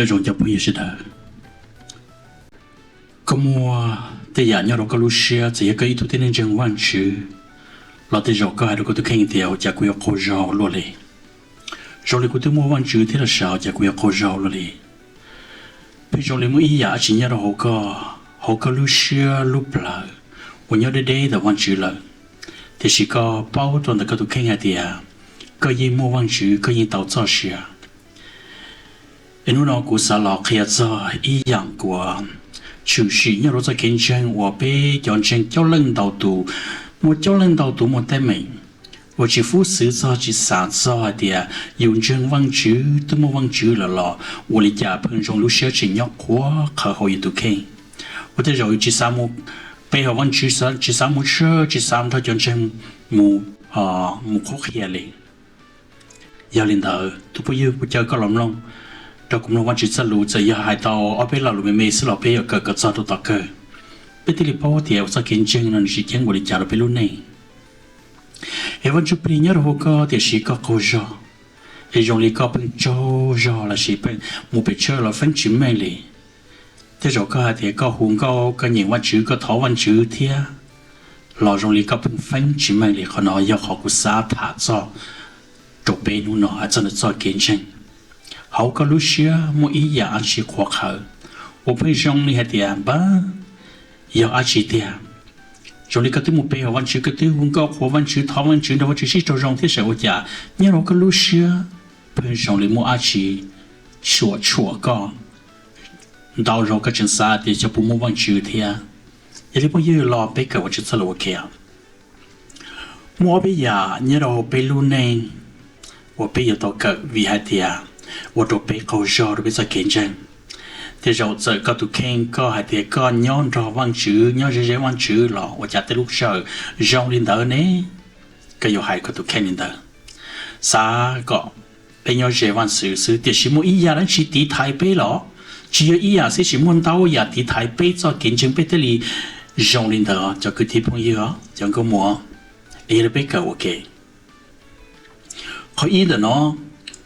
Nyob zoo cov phooj ywg sawv daws, koj muaj tej yam nyob rau koj lub siab, txawm yog koj ib tug tib neeg ntseeg Vajtswv los tej zaum koj hais rau koj tus kheej tias ua cas kuv yuav qaug zog luaj li. Zoo li kuv twb muaj Vajtswv thiab los sav, ua cas kuv yuav qaug zog luaj li. Pheej zoo li muaj ib yam dab tsi nyob rau hauv koj, hauv koj lub siab lub plawv uas nyob deb deb ntawm Vajtswv lawm, tiam sis koj paub tau ntawm koj tus kheej hais tias koj yeej muaj Vajtswv, koj yeej tau txoj sia. Es hnub no kuv xav los qhia txog ib yam kuas tshwm sim nyob rau txoj kev ntseeg uas peb cov ntseeg coob leej ntau tus, muaj coob leej ntau tus muaj teeb meem uas tsis fwb xwv txog, tsis xav txog hais tias yus ntseeg Vajtswv, twb muaj Vajtswv lawm los ua li cas pheej zoo lub siab tseem nyob qhuav qhawv hauv yus tus kheej. Ua tej zaum yus tsis xav mus pe hawm Vajtswv, tsis xav mus tshawj, tsis xav nrog cov ntseeg mus, mus qhuab qhia li. Yog li ntawd tus phooj ywg, kuv caw koj los mloog, rau kuv mloog Vajtswv txoj lus, txawm yog hais tau ob peb lo lus me me xwb los peb yuav kawm kom txog rau tom kawg, peb thiaj li paub tias txoj kev ntseeg no nws tsis ceeb ua li cas rau peb lub neej. Es Vaj Ntsuj Plig nyob rau hauv koj tiam sis koj qaug zog, es zoo li koj pheej tsaug zog lossis pheej mus pem tshawj los feeb tsis meej li. Tej zaum koj hais tias koj hu nkauj, koj nyeem Vaj Ntsuj, koj thov Vaj Ntsuj thiab, los zoo li koj pheej feeb tsis meej li. Qhov no yog qhov kuv xav tham txog rau peb hnub no hais txog nws txoj kev ntseeg. Hauv koj lub siab muaj ib yam dab tsi qhuav qhawv uas pheej zoo li hais tias npab, yog dab tsi tiag? Zoo li koj twb mus pe hawm Vaj Ntsuj, koj twb hu nkauj qhuas Vaj Ntsuj, thov Vaj Ntsuj, nrog Vaj Ntsuj sib raug zoo thiab, saib ua cas nyob rau koj lub siab pheej zoo li muaj dab tsi tsuam tshuam koj. Ntau zaus koj tseem xav tias xyov puas muaj Vaj Ntsuj thiab. Yog li phooj ywg, los peb kawm Vaj Ntsuj txoj lus ua ke. Muaj ob peb yam nyob rau peb lub neej uas peb yuav tau kawm, vim hais tias ua rau peb qaug zog rau peb txoj kev ntseeg. Tej zaum txawm koj tus kheej koj hais tias koj nyob nrog Vaj Ntsuj, nyob ze ze Vaj Ntsuj los ua cas tej lub sij hawm zoo li ntawd ne? Koj yuav hais koj tus kheej li ntawd, xav kom peb nyob ze Vaj Ntsuj xwb, tiam sis muaj ib yam dab tsi tiv thaiv peb los? Tsis yog ib yam xwb, tsis muaj ntau yam tiv thaiv peb txoj kev ntseeg peb thiaj li zoo li ntawd, cov kwv tij phooj ywg, cov nkauj muam. Yog li peb kawm ua ke. Qhov ib ntawm no,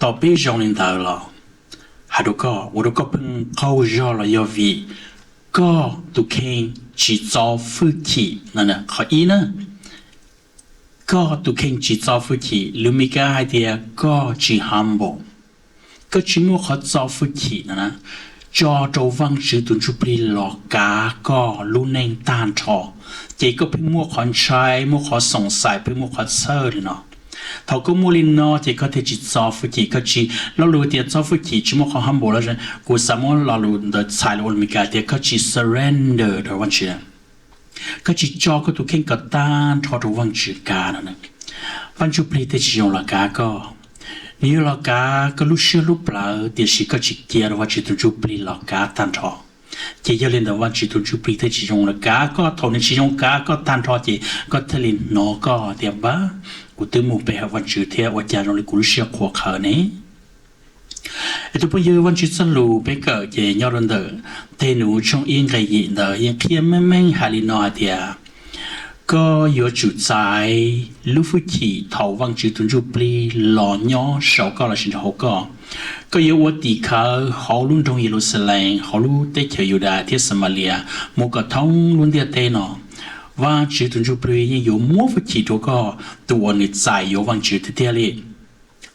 tau peb zoo li ntawd los, hais rau koj, ua rau koj pheej qaug zog los yog vim koj tus kheej tsis txo hwj chim no. Qhov ib na, koj tus kheej tsis txo hwj chim, lus Mis Kas hais tias koj tsis humble, koj tsis muaj qhov txo hwj chim no na, tso rau Vaj Ntsuj tus Ntsuj Plig los kav koj lub neej tag nrho, ces koj pheej muaj qhov ntshai, muaj qhov xoom xaim, pheej muaj qhov txhawj li no. Thaum koj muaj li no ces koj thiaj tsis txo hwj chim, koj tsis, lo lus tias txo hwj chim tsis muaj qhov humble los, kuv xav muab lo lus ntawd txhais los ua lus Mis Kas tias koj tsis surrender rau Vaj Ntsuj, koj tsis tso koj tus kheej kom tag nrho rau Vaj Ntsuj kav no. Vaj Ntsuj Plig thiaj tsis zoo los kav koj. Nws yuav los kav koj lub siab lub plawv, tiam sis koj tsis cia rau Vaj Ntsuj tus Ntsuj Plig los kav tag nrho. Ces yog li ntawd Vaj Ntsuj tus Ntsuj Plig thiaj tsis zoo los kav koj. Thaum nws tsis zoo kav koj tag nrho ces koj thiaj li hnov koj tias npab, kuv twb mus pe hawm Vaj Ntsuj thiab, ua cas zoo li kuv lub siab qhuav qhawv ne? Es tus phooj ywg, Vaj Ntsuj txoj lus peb kawm ces nyob rau ntawm Tej Nus tshooj ib nqe yim ntawd yeej qhia meej meej hais li no hais tias, koj yuav tsum txais lub hwj chim thaum Vaj Ntsuj tus Ntsuj Plig los nyob saum koj lossis nrog hauv koj. Koj yuav ua tim khawv hauv lub nroog Yeluxalees, hauv lub teb chaws Yudas thiab Xamalilias, mus kom thoob lub ntiaj teb no. Vaj Ntsuj tus Ntsuj Plig yeej yuav muab hwj chim rau koj tus uas nws txais yuav Vaj Ntsuj tiag tiag li.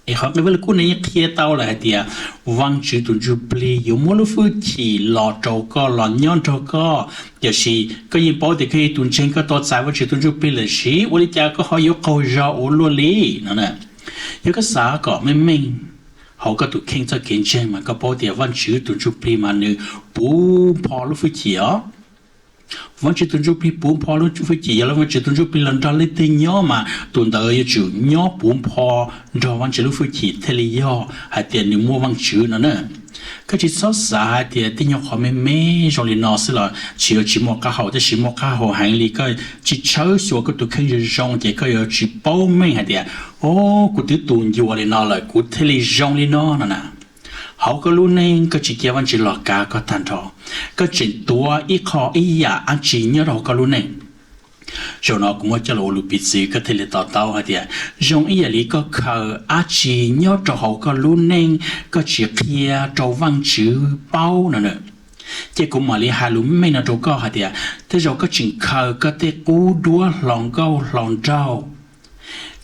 Es qhov nqe Vaj Lug Kub ne yeej qhia tau lawm hais tias Vaj Ntsuj tus Ntsuj Plig yuav muab lub hwj chim los rau koj, los nyob nrog koj. Tiam sis koj yeej paub tias koj yog tus ntseeg, koj tau txais Vaj Ntsuj tus Ntsuj Plig lawm, tiam sis ua li cas koj ho yuav qaug zog ua luaj li no? Yog koj xav kom meej meej hauv koj tus kheej txoj kev ntseeg mas koj paub tias Vaj Ntsuj tus Ntsuj Plig mas nws puv npo lub hwj chim os. Vaj Ntsuj tus Ntsuj Plig puv npo lub hwj chim, yog li Vaj Ntsuj tus Ntsuj Plig los nrog leej twg nyob mas tus ntawd yuav tsum nyob puv npo nrog Vaj Ntsuj lub hwj chim thiaj li yog hais tias nws muaj Vaj Ntsuj no na. Koj tsis txhob xav hais tias tib nyuag qhov me me zoo li no xwb los tsis yuav tsis muaj qab hau, tab sis muaj qab hau heev li. Koj tsis tshawb xyuas koj tus kheej zoo zoo ces koj yuav tsis paub meej hais tias, o, kuv twb tu ncua li no lawm kuv thiaj li zoo li no no na. Hauv koj lub neej koj tsis cia Vaj Ntsuj los kav koj tag nrho, koj tseem tuav ib qho ib yam dab tsi nyob rau hauv koj lub neej. Zaum no kuv muab coj los ua lus piv txwv koj thiaj li to taub hais tias zoo ib yam li koj khaws dab tsi nyob rau hauv koj lub neej koj tsis qhia rau Vajtswv paub no na. Ces kuv mam li hais lus meej no rau koj hais tias tej zaum koj tseem khaws koj tej qub duab hluas nkauj hluas nraug,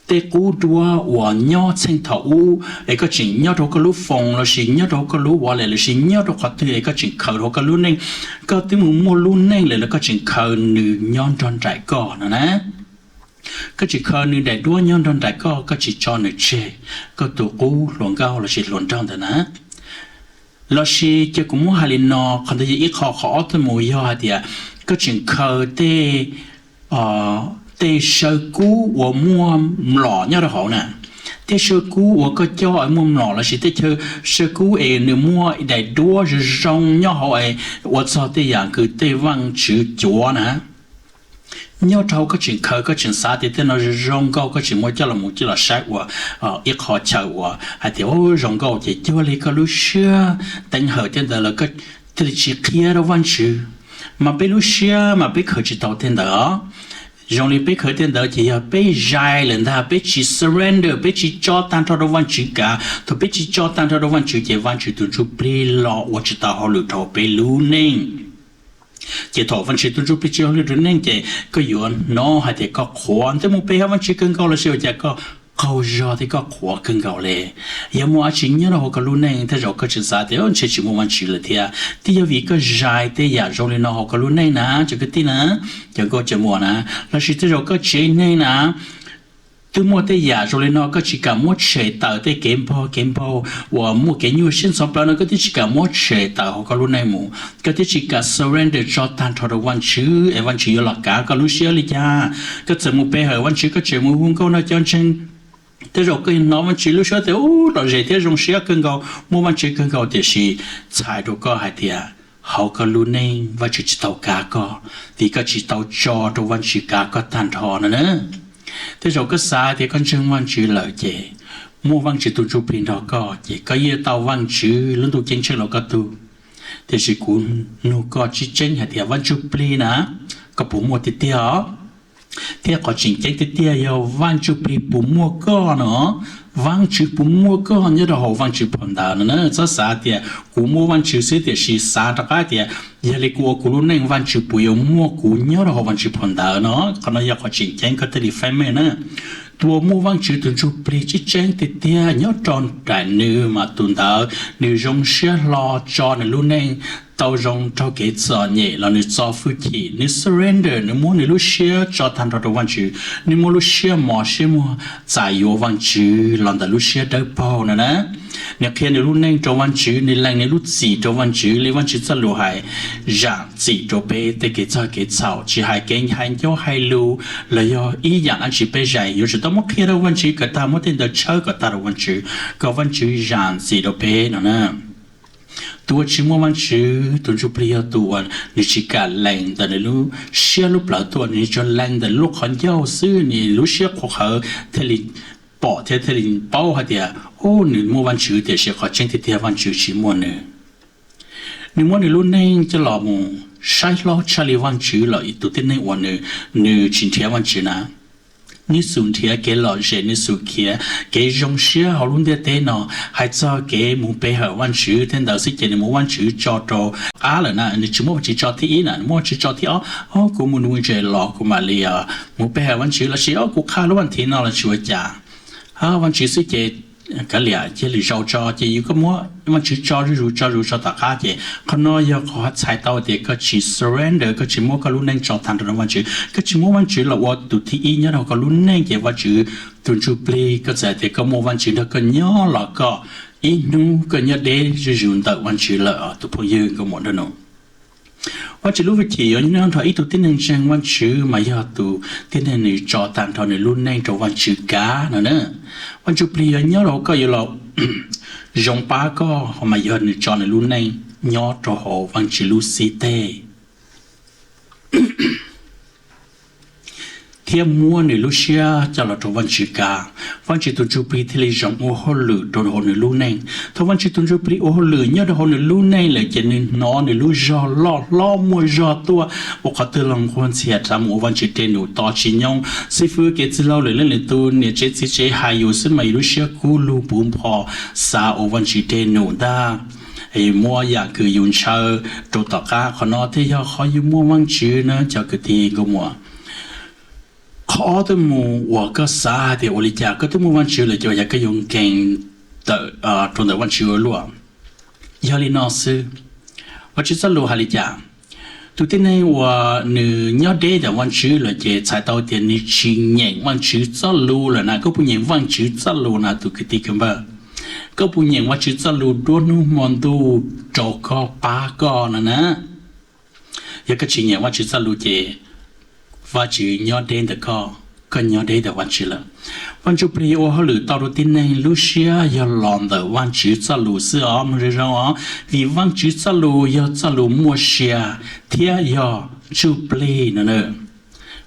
tej qub duab uas nyob txheej thaum ub es koj tseem nyob rau koj lub foos lossis nyob rau koj lub wallet lossis nyob rau qhov twg es koj tseem khaws rau koj lub neej, koj twb mus muaj lub neej lawm los koj tseem khaws nws nyob nrog nraim koj no na. Koj tseem khaws nws daim duab nyob nrog nraim koj, koj tsis tso nws tseg, koj tus qub hluas nkauj lossis hluas nraug ntawd na. Lossis ces kuv muab hais li no, qhov ntawd yog ib qho, qhov ob tuaj mus yog hais tias koj tseem khaws tej tej saw kub uas muaj mlom nyob rau hauv na. Tej saw kub uas koj coj muaj mlom lossis tej chaw saw kub es nws muaj daim duab zoo zoo nyob hauv es ua txog tej yam kws tej Vajtswv cuav na, nyob rau hauv koj tseem khaws, koj tseem xav tias tej no zoo nkauj, koj tseem muab coj los mus coj los saib ua ib qho chaw uas hais tias zoo nkauj, ces cuag li koj lub siab teev hawm tej ntawd los koj thiaj li tsis qhia rau Vajtswv. Mas peb lub siab mas peb khaws tsis tau tej ntawd. Zoo li peb khaws tej ntawd ces yog peb zais lawm ntag, peb tsis surrender, peb tsis tso tag nrho rau Vajtswv kav. Thaum peb tsis tso tag nrho rau Vajtswv ces Vajtswv tus ntsuj plig los ua tsis tau hauj lwm rau peb lub neej. Ces thaum Vajtswv tus ntsuj plig tsis ua hauj lwm rau neej ces koj yuav hnov hais tias koj qhuav, twb mus pe hawm Vajtswv kawg nkaus los sis ua cas koj qaug zog thiab koj qhuav kawg nkaus li. Yog muaj dab tsi nyob rau hauv koj lub neej, tej zaum koj tseem xav tias ntshe tsis muaj Vajtswv lawm thiab, twb yog vim koj zais tej yam zoo li no hauv koj lub neej na, cov kwv tij na, cov nkauj cov muam na. Lossis tej zaum koj tsev neeg na, twb muaj tej yam zoo li no koj tsis kam muab tshem tawm, tej kev npog kev npaug uas muaj kev nyuaj siab ntxhov plawv no koj twb tsis kam muab tshem tawm hauv koj lub neej mus, koj twb tsis kam surrender tso tag nrho rau Vajtswv es Vajtswv yuav los kav koj lub siab li cas. Koj txawm mus pe hawm Vajtswv, koj tseem mus hu nkauj nrog cov ntseeg, tej zaum koj hnov Vajtswv lub suab tias ub lom zem thiab zoo siab kawg nkaus, muaj Vajtswv kawg nkaus, tiam sis txhais rau koj hais tias hauv koj lub neej Vajtswv tsis tau kav koj, vim koj tsis tau tso rau Vajtswv kav koj tag nrho no na. Tej zaum koj xav tias koj ntseeg Vajtswv lawm ces muaj Vajtswv tus ntsuj plig nrog koj ces koj yeej tau Vajtswv lub ntuj ceeb tsheej los koj tug. Tiam sis kuv nug koj tseeb tseeb hais tias Vaj Ntsuj Plig na, koj puas muaj tiag tiag os? Thiab qhov tseem ceeb tiag tiag yog Vaj Ntsuj Plig puas muaj koj no? Vaajtswv puas muaj koj nyob rau hauv Vaajtswv phau ntawv no na? Txhob xav tias kuv muaj Vaajtswv xwb, tiam sis xav rov qab tias yog li kuv ua kuv lub neej Vaajtswv puas yuav muaj kuv nyob rau hauv Vaajtswv phau ntawv no? Qhov no yog qhov tseem ceeb koj thiaj li faib meej na. Tus uas muaj Vaajtswv tus Ntsuj Plig tseeb tseeb tiag tiag nyob rau nraim nws mas tus ntawd nws zoo siab hlo tso nws lub neej tau zoo raug kev txom nyem los nws txo hwj chim, nws surrender, nws muab nws lub siab tso tag nrho rau Vaajtswv, nws muab lub siab mos siab muag txais yuav Vaajtswv los ntawm lub siab dawb paug no na. Nws qhia nws lub neej rau Vaajtswv, nws lees nws lub txim rau Vaajtswv li Vaajtswv txoj lus hais, zam txim rau peb tej kev txog kev txhaum, tsis hais kev hais ncauj hais lus los yog ib yam dab tsi peb zais yuav tsum tau muab qhia rau Vaajtswv kom tag, muab tej ntawd tshawb kom tag rau Vaajtswv kom Vaajtswv zam txim rau peb no na. Tus uas tsis muaj Vaajtswv tus Ntsuj Plig yog tus uas nws tsis kam lees ntawm nws lub siab lub plawv tuaj, nws tsuas lees ntawm lub qhov ncauj xwb, nws lub siab qhuav qhawv thiaj li pom thiab thiaj li paub hais tias, o, nws muaj Vaajtswv, tiam sis qhov tseeb tiag tiag Vaajtswv tsis muaj nws. Nws muab nws lub neej coj los mus saib hlob tshaj li Vaajtswv lawm ib tug tib neeg uas nws, nws tsis nrhiav Vaajtswv na. Nws xub nrhiav kev lom zem, nws xub nrhiav kev zoo siab hauv lub ntiaj teb no. Hais txog kev mus pe hawm Vaajtswv tej ntawd xwb ces nws muab Vaajtswv tso rau qab lawm na, nws tsis muab Vaajtswv tso thib ib na, nws muab Vaajtswv tso thib ob. O, kuv mus nuv ntses los kuv mam li mus pe hawm Vaajtswv, lossis o kuv qha lub vas thiv no los tsis ua cas. Vaajtswv xwb ces kav liam, cia lwm zaus tso, ces yus koj muab Vaajtswv tso zuj zus tso zus tso tom qab ces qhov no yog qhov txhais tau tias koj tsis surrender, koj tsis muab koj lub neej tso tag nrho rau Vaajtswv, koj tsis muab Vaajtswv los ua tus thib ib nyob rau koj lub neej ces Vaajtswv tus Ntsuj Plig, koj txawm tias koj muaj Vaajtswv nrog koj nyob los koj ib hnub koj nyob deb zuj zus ntawm Vaajtswv lawm tus phooj ywg nkauj muam nraug nus. Vaajtswv lub hwj chim yuav nyob nrog ib tug tib neeg ntseeg Vaajtswv mas yog tus tib neeg nws tso tag nrho nws lub neej rau Vaajtswv kav no na. Vaj Ntsuj Plig yuav nyob rau hauv koj yuav los zoo pab koj mas yog nws tso nws lub neej nyob rau hauv Vaajtswv lub xib teg. thiab muab nws lub siab coj los rau Vajtswv kav, Vajtswv tus Ntsuj Plig thiaj li zoo ua hauj lwm rau hauv nws lub neej. Thaum Vajtswv tus Ntsuj Plig ua hauj lwm nyob rau hauv nws lub neej lawm ces nws hnov nws lub zog loj hlob muaj zog tuaj, ua qhov twg los nquag ntxhias rov mus ua Vajtswv tej num tos tsis nyoo. Xib fwb kev txwj laug lwm leej lwm tus, niam tsev txiv tsev hais yus xwb mas yus lub siab kub lug puv npo xav ua Vajtswv tej num ntag. Muab yam kws yus ntshaw rau tom qab. Qhov no thiaj yog qhov yus muaj Vajtswv na cov kwv tij nkauj muam. Qhov ob twb mus uas koj xav hais tias ua li cas koj twb muaj Vajtswv lawm ces ua cas koj yuav nkees tawm rau ntawm Vajtswv ua luaj. Yog li no xwb, Vajtswv txoj lus hais li cas? Tus tib neeg uas nws nyob deb ntawm Vajtswv lawm ces txhais tau tias nws tsis nyeem Vajtswv txoj lus lawm na. Koj puas nyeem Vajtswv txoj lus na tus kwv tij kwv npawg? Koj puas nyeem Vajtswv txoj lus duab hnub hmo ntuj rau koj pab koj no na? Yog koj tsis nyeem Vajtswv txoj lus ces Vajtswv nyob deb ntawm koj, koj nyob deb ntawm Vajtswv lawm. Vaj Ntsuj Plig yuav ua hauj lwm tau rau tib neeg lub siab yog los ntawm Vajtswv txoj lus xwb os, mloog zoo zoo os. Vim Vajtswv txoj lus yog txoj lus muaj sia thiab yog ntsuj plig no.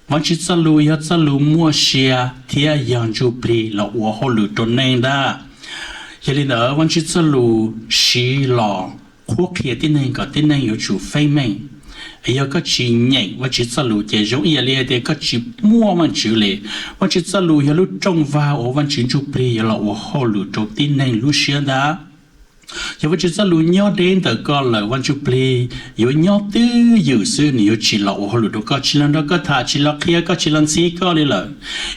Vajtswv txoj lus yog txoj lus muaj sia thiab yog ntsuj plig los ua hauj lwm rau neeg ntag. Yog li ntawd Vajtswv txoj lus siv los qhuab qhia tib neeg kom tib neeg yuav tsum feeb meej. Yog koj tsis nyeem Vajtswv txoj lus ces zoo ib yam li hais tias koj tsis muaj Vajtswv li. Vajtswv txoj lus yog lub rooj vag uas Vajtswv ntsuj plig yuav los ua hauj lwm rau tib neeg lub siab ntag. Yog Vajtswv txoj lus nyob deb ntawm koj lawm, Vaj Ntsuj Plig yuav nyob twj ywm xwb, nws yuav tsis los ua hauj lwm rau koj, tsis los nrog koj tham, tsis los qhia koj, tsis los ntxhi koj li lawm.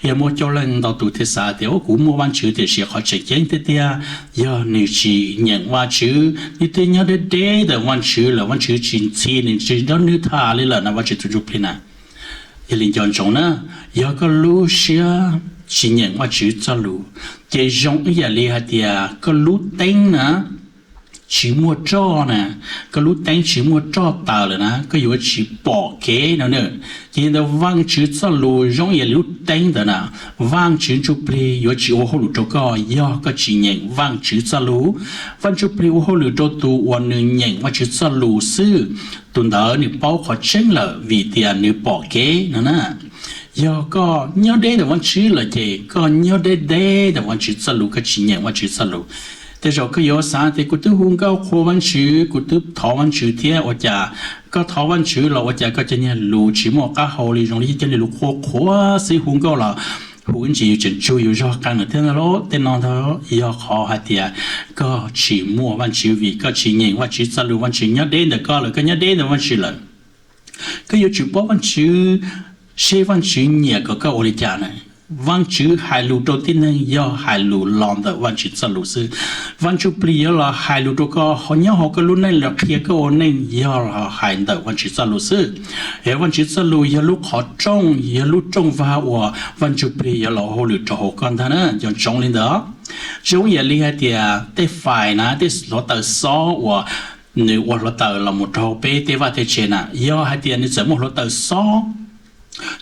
Yog muaj coob leej ntau tus thiaj xav tias, ua, kuv muaj Vajtswv tiam sis qhov tseem ceeb tiag tiag yog nws tsis nyeem Vajtswv, nws twb nyob deb deb ntawm Vajtswv lawm, Vajtswv tsis ntxhi nws, tsis nrog nws tham li lawm na Vajtswv tus ntsuj plig na. Yog li nco ntsoov na, yog koj lub siab tsis nyeem Vajtswv txoj lus, ces zoo ib yam li hais tias koj lub teeb na tsis muaj roj na, koj lub teeb tsis muaj roj taws lawm na, koj yuav tsis pom kev no na. Ces yog ntawd Vajtswv txoj lus zoo ib yam li lub teeb ntawd na, Vajtswv ntsuj plig yuav tsis ua hauj lwm rau koj yog koj tsis nyeem Vajtswv txoj lus. Vaj Ntsuj Plig ua hauj lwm rau tus uas nws nyeem Vajtswv txoj lus xwb, tus ntawd nws paub qhov tseeb lawm vim tias nws pom kev no na. Yog koj nyob deb ntawm Vajtswv lawm ces koj nyob deb deb ntawm Vajtswv txoj lus, koj tsis nyeem Vajtswv txoj lus. Tej zaum koj yuav xav tias kuv twb hu nkauj qhuas Vajtswv, kuv twb thov Vajtswv thiab, ua cas koj thov Vajtswv los ua cas koj cov niag lus tsis muaj qab hau li, zoo li cov niag lus qhuav qhuav xwb, hu nkauj los hu ib ntsis yus tseem tsug yus zog qee lawm thiab ntag lauj. Tej no ntag yog qhov hais tias koj tsis muaj Vajtswv vim koj tsis nyeem Vajtswv txoj lus. Vajtswv nyob deb ntawm koj lawm, koj nyob deb ntawm Vajtswv lawm. Koj yuav tsum paub Vajtswv, seb Vajtswv nyiam kom koj ua li cas na. Vajtswv hais lus rau tib neeg yog hais lus los ntawm Vajtswv txoj lus xwb. Vaj Ntsuj Plig yuav los hais lus rau koj nyob hauv koj lub neej los qhia koj ua neej yog los hais ntawm Vajtswv txoj lus xwb. Es Vajtswv txoj lus yog lub qhov rooj, yog lub rooj vag uas Vaj Ntsuj Plig yuav los hauj lwm rau hauv koj ntag na, nco ntsoov li ntawd. Zoo ib yam li hais tias tej fais na, tej hluav taws xob uas nws ua hluav taws los mus rau hauv peb tej vaj tej tsev na, yog hais tias nws txawm muaj hluav taws xob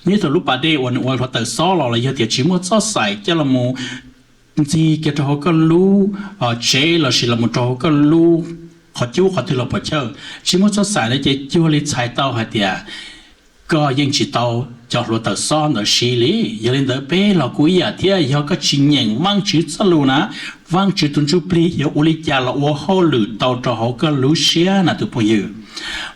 nyob rau lub pas dej uas nws ua hluav taws xob los, los yog tias tsis muaj txoj xaim coj los mus ntxig kiag rau hauv koj lub tsev lossis los mus rau hauv koj lub qhov cub qhov twg los pom chawj, tsis muaj txoj xaim ntawd ces cuag li txhais tau hais tias koj yeej tsis tau cov hluav taws xob ntawd siv li. Yog li ntawd peb los kuj ib yam thiab, yog koj tsis nyeem Vajtswv txoj lus na, Vajtswv tus Ntsuj Plig yuav ua li cas los ua hauj lwm tau rau hauv koj lub siab na tus phooj ywg?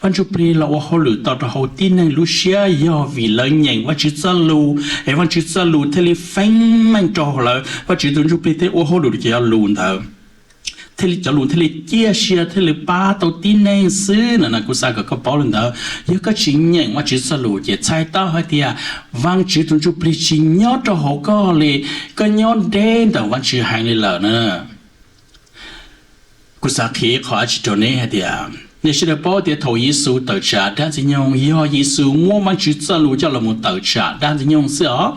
Vaj Ntsuj Plig los ua hauj lwm tau rau hauv tib neeg lub siab yog vim lawv nyeem Vajtswv txoj lus, es Vajtswv txoj lus thiaj li feeb meej rau hauv lawv, Vajtswv tus Ntsuj Plig thiaj ua hauj lwm rau cov lus ntawd, thiaj li cov lus thiaj li ciaj sia thiaj li pab tau tib neeg xwb no na. Kuv xav kom koj paub li ntawd, yog koj tsis nyeem Vajtswv txoj lus ces txhais tau hais tias Vajtswv tus Ntsuj Plig tsis nyob rau hauv koj li, koj nyob deb ntawm Vajtswv heev li lawm na. Kuv xav qhia qhov dab tsi rau neb hais tias, nej sawv daws paub tias thaum Yexus tawm tsam dab ntxwg nyoog, yog Yexus muab Vajtswv txoj lus coj los mus tawm tsam dab ntxwg nyoog xwb os.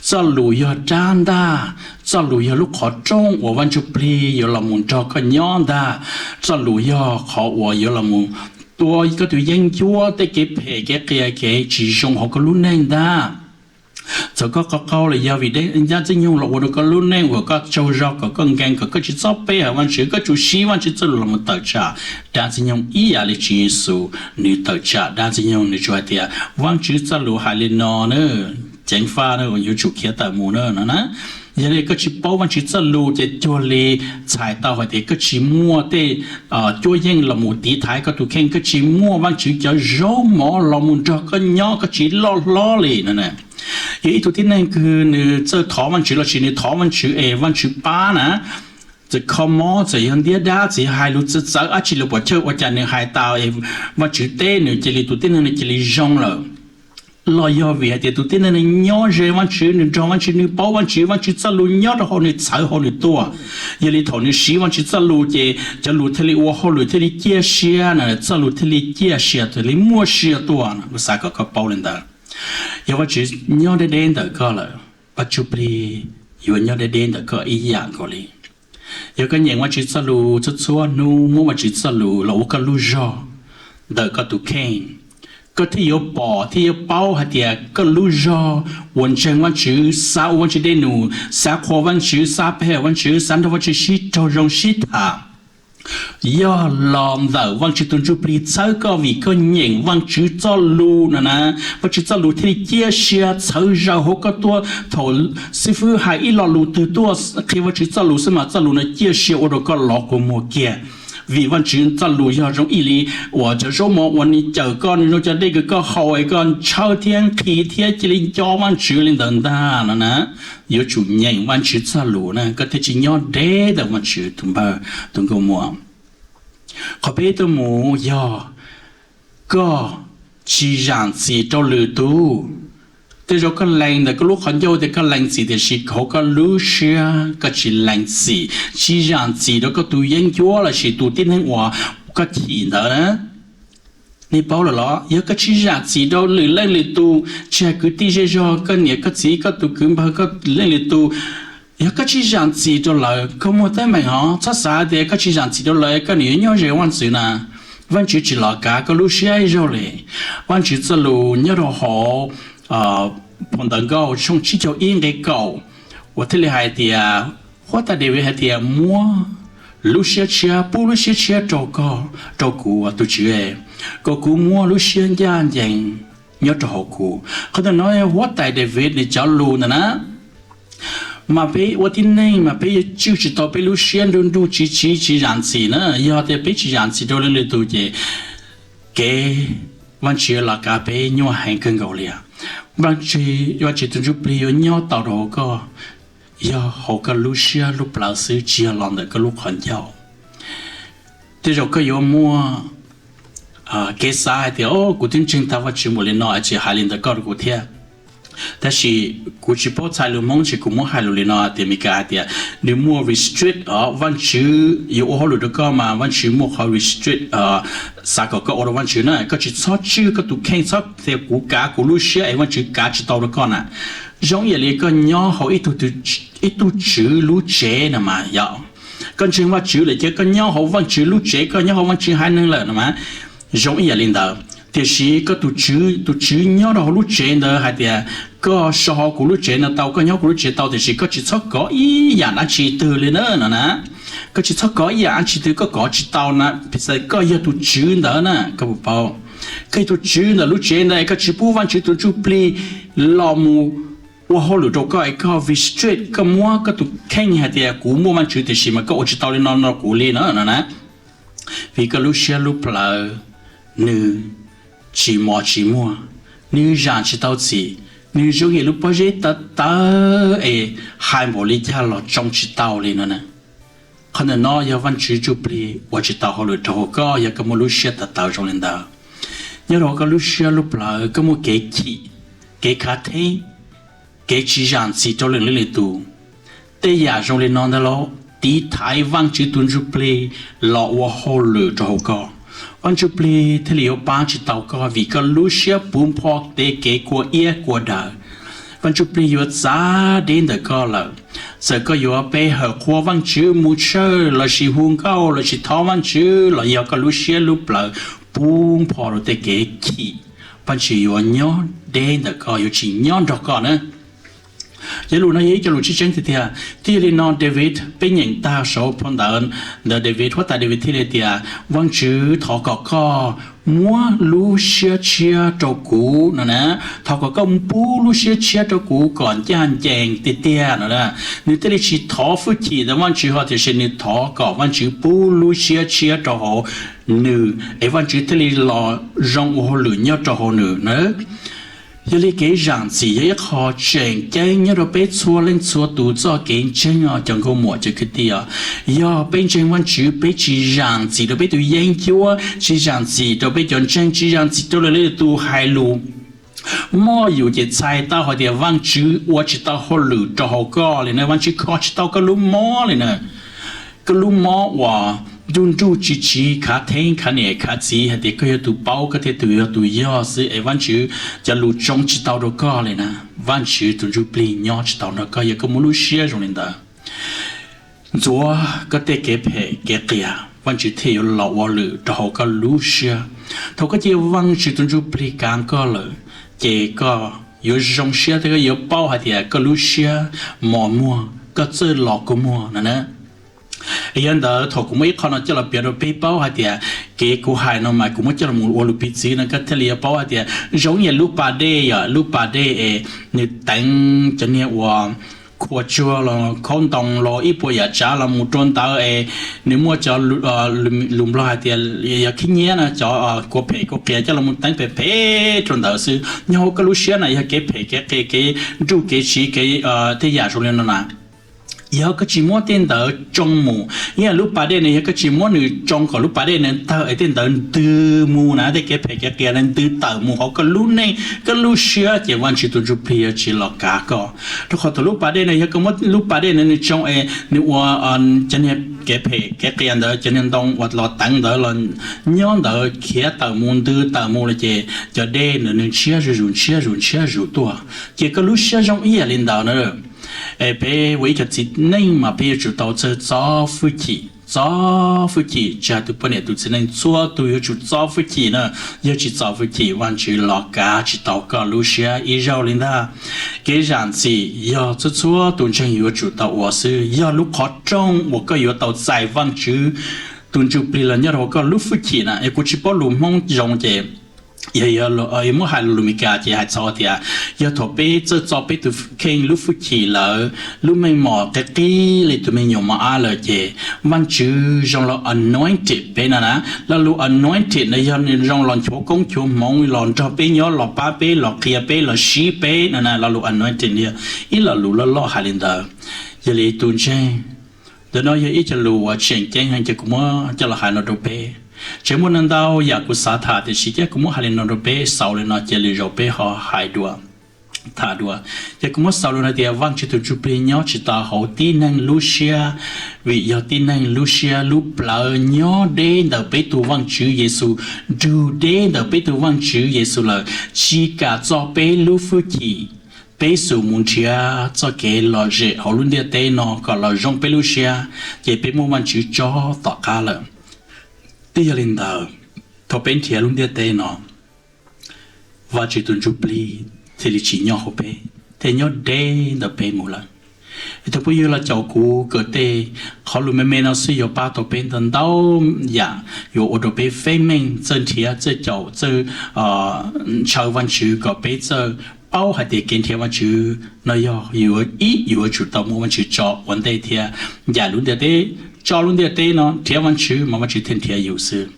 Txoj lus yog rab ntaj, txoj lus yog lub qhov rooj uas Vaj Ntsuj Plig yuav los mus nrog koj nyob ntag. Txoj lus yog qhov uas yuav los mus tua koj tus yeeb ncuab tej kev phem kev qias kev tsis zoo hauv koj lub neej ntag. Txawm koj qhov qau los yog vim dab ntxwg nyoog los ua rau koj lub neej uas koj tsaug zog kom koj nkees kom koj tsis txhob pe hawm Vajtswv, koj tsum siv Vajtswv txoj lus los mus tawm tsam dab ntxwg nyoog ib yam li Tswv Yexus nws tawm tsam dab ntxwg nyoog. Nws tsuas hais tias Vajtswv txoj lus hais li no na, ceev faj, yuav tsum khiav tawm mus na no na. Yog li koj tsis paub Vajtswv txoj lus ces cuag li txhais tau hais tias koj tsis muaj tej cuab yeej los mus tiv thaiv koj tus kheej, koj tsis muaj Vajtswv cov zaub mov los mus nrog koj nyob, koj tsis loj hlob li no. Yog ib tug tib neeg kws nws txawj thov Vajtswv lossis nws thov Vajtswv es Vajtswv pab na, txawm kho mob, txawm yog ntiab dab, txawm yog hais lus txawv txawv dab tsi los puas chawj, ua cas nws hais tas Vajtswv teb nws cia li tus tib neeg no cia li zoo lawm. Los yog vim hais tias tus tib neeg no nyob ze Vajtswv, nws nrog Vajtswv, nws paub Vajtswv, Vajtswv txoj lus nyob rau hauv nws, txhawv hauv nws tuaj. Yog li thaum nws siv Vajtswv txoj lus ces cov lus thiaj li ua hauj lwm thiaj li ciaj sia na, txoj lus thiaj li ciaj sia, thiaj li muaj sia tuaj. Kuv xav kom koj paub li ntawd. Yog Vajtswv nyob deb deb ntawm koj lawm, Vaj Ntsuj Plig yuav nyob deb deb ntawm koj ib yam nkaus li. Yog koj nyeem Vajtswv txoj lus txhua txhua hnub, muab Vajtswv txoj lus los ua koj lub zog ntawm koj tus kheej, koj thiaj yuav pom thiaj yuav paub hais tias koj lub zog uas ntseeg Vajtswv, xav ua Vajtswv dej num, xav qhuas Vajtswv, xav pe hawm Vajtswv, xav nrog Vajtswv sib raug zoo sib tham, yog los ntawm Vajtswv tus Ntsuj Plig txhawb koj vim koj nyeem Vajtswv txoj lus no na. Vajtswv txoj lus thiaj li ciaj sia txhawv zaws hauv koj tuaj. Thaum xib fwb hais ib lo lus twg tuaj qhia Vajtswv txoj lus xwb mas txoj lus no ciaj sia ua rau koj lov kua muag kiag. Vim Vajtswv txoj lus yog zoo ib li uas cov zaub mov uas nws cawm koj, nws zoo cov dej kws koj haus es koj ntshaw thiab nqhis thiab cia li nco Vajtswv li ntawd ntag no na. Yuav tsum nyeem Vajtswv txoj lus na koj thiaj tsis nyob deb ntawm Vajtswv tus npawg tus nkauj muam. Qhov peb tuaj mus yog koj tsis zam txim rau lwm tus. Tej zaum koj lees ntawm koj lub qhov ncauj tias koj lees txim tiam sis hauv koj lub siab koj tsis lees txim, tsis zam txim rau koj tus yeeb ncuab lossis tus tib neeg uas koj chim ntawd na. Nej paub lawm los? Yog koj tsis zam txim rau lwm leej lwm tus, tsis hais kwv tij zej zog, koj niam koj txiv, koj tus kwv npawg, koj leej lwm tus, yog koj tsis zam txim rau lawv, koj muaj teeb meem hov. Txhob xav tias koj tsis zam txim rau lawv koj nws yuav nyob ze Vajtswv na. Vajtswv tsis los kav koj lub siab ib zaug li. Vajtswv txoj lus nyob rau hauv phau Ntawv Nkauj tshooj tsib caug ib nqe kaum uas thiaj li hais tias, huab tais Daviv hais tias, muab lub siab tshiab, pub lub siab tshiab rau koj, rau kuv tus Tswv, kom kuv muaj lub siab ncaj ncees nyob rau hauv kuv. Qhov ntawm no huab tais Daviv nws cov lus ntawm na. Mas peb ua tib neeg mas peb yuav tswj tsis tau peb lub siab nruj nruj tsiv tsiv tsis zam txim na. Yog tias peb tsis zam txim rau leej lwm tus ces kev Vajtswv los kav peb nyuaj heev kawg nkaus li. Vajtswv tus Ntsuj Plig yuav nyob tau rau hauv koj, yog hauv koj lub siab lub plawv xwb, tsis yog los ntawm koj lub qhov ncauj. Tej zaum koj yuav muaj kev xav hais tias, o, kuv twb ntseeg tag Vajtswv npaum li no es tsis hais li ntawd koj rau kuv thiab. Tab sis kuv tsis paub txhais lus Hmoob ces kuv muab hais lus li no tias Meskas hais tias nws muaj restrict os, Vajtswv yuav ua hauj lwm rau koj mas Vajtswv muaj qhov restrict, xav kom koj ua rau Vajtswv na, koj tsis txhob tswj koj tus kheej, txhob tias kuv kav kuv lub siab es Vajtswv kav tsis tau rau koj na. Zoo ib yam li koj nyob hauv ib tug tswv lub tsev no mas yog koj ntseeg Vajtswv lawm ces koj nyob hauv Vajtswv lub tsev, koj nyob hauv Vajtswv haiv neeg lawm no mas zoo ib yam li ntawd. Tiam sis koj tus tswv, tus tswv nyob rau hauv lub tsev ntawd hais tias koj so hauv kuv lub tsev no tau, koj nyob kuv lub tsev tau, tiam sis koj tsis txhob kov ib yam dab tsi twg li na no na. Koj tsis txhob kov ib yam dab tsi twg, koj kov tsis tau na, piv xam koj yog tus tswv ntawd na, koj puas paub? Koj yog tus tswv ntawm lub tsev ntawd, koj tsis pub Vajtswv tus Ntsuj Plig los mus ua hauj lwm rau koj es koj restrict, koj muab koj tus kheej hais tias kuv muaj Vajtswv tiam sis mas koj ua tsis tau li no no kuv li no no na. Vim koj lub siab lub plawv nws tsis mos tsis muag, nws zam tsis tau txim, nws zoo li lub pob zeb tawv tawv es hais npaum li cas los tsoo tsis tau li no na. Qhov ntawm no yog Vajtswv Ntsuj Plig ua tsis tau hauj lwm rau hauv koj yog koj muaj lub siab tawv tawv zoo li ntawd. Nyob rau hauv koj lub siab lub plawv koj muaj kev chim, kev khav theeb, kev tsis zam txim rau leej lwm tus. Tej yam zoo li no ntag los tiv thaiv Vajtswv tus Ntsuj Plig los ua hauj lwm rau hauv koj. Vaj Ntsuj Plig thiaj li yuav pab tsis tau koj vim koj lub siab puv npho tej kev kua iab kua daws. Vaj Ntsuj Plig yuav txav deb ntawm koj lawm. Txawm koj yuav pe hawm qhuas Vajtswv mus tshawj lossis hu nkauj lossis thov Vajtswv los yog koj lub siab lub plawv puv npho rau tej kev chim, Vajtswv yuav nyob deb ntawm koj, yuav tsis nyob nrog koj na. Cov lus no yog ib cov lus tseeb tseeb tiag tiag. Thiaj yog li no David, peb nyeem tag saum phau ntawv ntawd David, huab tais David thiaj li tias, Vajtswv, thov kom koj muab lub siab tshiab rau kuv no na. Thov kom koj pub lub siab tshiab rau kuv kom ncaj ncees tiag tiag no. Nws thiaj li tsis thov fwj chim ntawm Vajtswv ho, tiam sis nws thov kom Vajtswv pub lub siab tshiab rau hauv nws es Vajtswv thiaj li los zoo ua hauj lwm nyob rau hauv nws na. Yog li kev zam txim yog ib qho tseem ceeb nyob rau peb txhua leej txhua tus txoj kev ntseeg os cov nkauj muam cov kwv tij os. Yog peb ntseeg Vajtswv, peb tsis zam txim rau peb tus yeeb ncuab, tsis zam txim rau peb cov ntseeg, tsis zam txim rau lwm leej lwm tus hais lus mob yus ces txhais tau hais tias Vajtswv ua tsis tau hauj lwm rau hauv koj li na, Vajtswv kho tsis tau koj lub mob li na. Koj lub mob uas nruj nruj tsis tsiv khav theeb khav niam khav txiv hais tias koj yog tus paub, koj thiaj tus yog tus yog xwb es Vajtswv cov lus tsoo tsis tau rau koj li na. Vajtswv tus Ntsuj Plig nyob tsis tau nrog koj yog koj muaj lub siab zoo li ntawd. Ntxuav koj tej kev phem kev qias, Vajtswv thiaj yuav los ua lwm rau hauv koj lub siab. Thaum koj cia Vajtswv tus Ntsuj Plig kav koj lawm, ces koj yuav zoo siab thiab koj yuav paub hais tias koj lub siab mos muag, koj txawj los kua muag no na. Yog ntawd thaum kuv muab ib qho no coj los piav rau peb paub hais tias kev kuv hais no mas kuv muab coj los ua lus piv txwv no koj thiaj li yuav paub hais tias zoo ib yam lub pas dej, yog lub pas dej es nws teev cov niag uas khua tsuag los khaub ntoo los ib puas yam tsav los mus rau ntawd es nws muaj cov lus Nplog hais tias yog khib nyiab no, cov kua phem kua qias coj los mus teev phem phem rau ntawd xwb. Nyob hauv koj lub siab na yog kev phem kev qias kev nruj kev tsiv kev tej yam zoo li no na. Yog koj tsis muab tej ntawd tsoo mus, ib yam lub pas dej na yog koj tsis muab nws tsoo kom lub pas dej na tawg es tej ntawd ntws mus na, tej kev phem kev qias na ntws tawm mus hauv koj lub neej koj lub siab ces Vajtswv tus Ntsuj Plig yuav tsis los kav koj. Rau qhov thaum lub pas dej na yog koj muab lub pas dej na nws tsoo es nws ua cov niag kev phem kev qias ntawd, cov niag ntoo uas los teev ntawd los nyob ntawd khiav tawm mus ntws tawm mus lawm ces cov dej ntawd nws ntshiab zuj zus ntshiab zus ntshiab zus tuaj. Ces koj lub siab zoo ib yam li ntawd na. Es peb ua ib cov txiv neej mas peb yuav tsum tau txawj txo fwj chim, txo fwj chim, tsis hais tus poj niam tus txiv neej txhua tus yuav tsum txo fwj chim na. Yog tsis txo fwj chim Vajtswv los kav tsis tau koj lub siab ib zaug li ntag. Kev zam txim yog txhua txhua tus ntseeg yuav tsum tau ua xwb, yog lub qhov rooj uas koj yuav tau txais Vajtswv tus Ntsuj Plig los nyob rau koj lub fwj chim na. Es kuv tsis paub lus Hmoob zoo ces yog muab hais lus Meskas ces hais txog tias yog thaum peb txawj txo peb tus kheej lub fwj chim lawm, lub meej mom qi qib li tus me nyuam mos ab lawm ces Vajtswv zoo los anointed peb no na. Lo lus anointed no yog nws zoo los nchuav koob nchuav hmoov los nrog peb nyob los pab peb los qhia peb los sib peb no na. Lo lus anointed yog ib lo lus loj loj hais li ntawd. Yog li tus ntseeg, ntawm no yog ib co lus uas tseem ceeb heev ces kuv muab coj los hais no rau peb. Tseem muaj ntau yam kuv xav tham tiam sis cia kuv muab hais li no rau peb xaus li no ces lwm zaus peb ho hais dua, tham dua. Ces kuv muab xaus li no tias Vajtswv tus Ntsuj Plig nyob tsis tau hauv tib neeg lub siab, vim yog tib neeg lub siab lub plawv nyob deb ntawm peb tus Vajtswv Yexus, nrug deb ntawm peb tus Vajtswv Yexus lawm, tsis kam txo peb lub fwj chim. Peb xub mus nrhiav txoj kev lom zem hauv lub ntiaj teb no kom los zoo peb lub siab, ces peb muab Vajtswv tso tom qab lawm. Twb yog li ntawd, thaum peb nrhiav lub ntiaj teb no, Vajtswv tus Ntsuj Plig thiaj li tsis nyob hauv peb, thiaj nyob deb ntawm peb mus lawm. Es tus phooj ywg los caum kuv kawm tej qhov lus me me no xwb yuav pab tau peb ntau ntau yam, yuav ua rau peb feeb meej txawj nrhiav txawj caum txawj ntshaw Vajtswv kom peb txawj paub hais tias kev nrhiav Vajtswv no yog yuav ib yuav tsum tau muab Vajtswv tso ua ntej thiab ncaim lub ntiaj teb, tso lub ntiaj teb no nrhiav Vajtswv mas Vajtswv thiaj nrhiav yus xwb.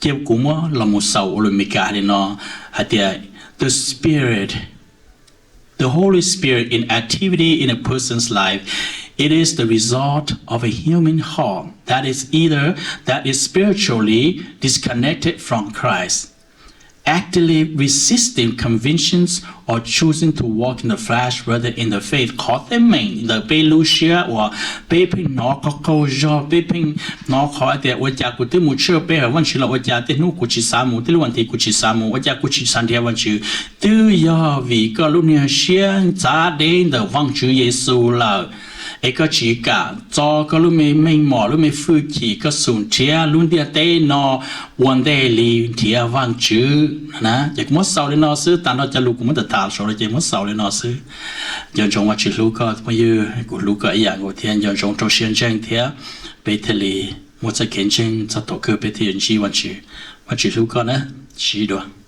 Ces kuv muab los mus xaus ua lus Meskas li no hais tias the spirit, the Holy Spirit in activity in a person's life, it is the result of a human heart that is either that is spiritually disconnected from Christ, actively resisting convictions, or choosing to walk in the flesh rather in the faith. Qhov teeb meem ntawm peb lub siab uas peb pheej hnov qhov qaug zog, peb pheej hnov qhov tias ua cas kuv twb mus tshwj peb hawm Vajtswv los ua cas tej hnub kuv tsis xav mus, tej lub vas thiv kuv tsis xav mus, ua cas kuv tsis xav nrhiav Vajtswv, twb yog vim koj lub niag siab ntxav deb ntawm Vajtswv Yexus lawm. es koj tsis kam txo koj lub me meej mom lub me hwj chim koj xum nrhiav lub ntiaj teb no ua ntej li nrhiav Vaajtswv na. Ces kuv muab xaus li no xwb, tag nrho cov lus kuv muab tham saud no ces muab xaus li no xwb. Nco ntsoov Vaajtswv hlub koj phooj ywg, kuv hlub koj ib yam nkaus thiab. Nco ntsoov rau siab ntseeg thiab peb thiaj li muaj txoj kev ntseeg txog thaum kawg peb thiaj yuav ntsib Vaajtswv. Vaajtswv hlub koj na, sib ntsib dua.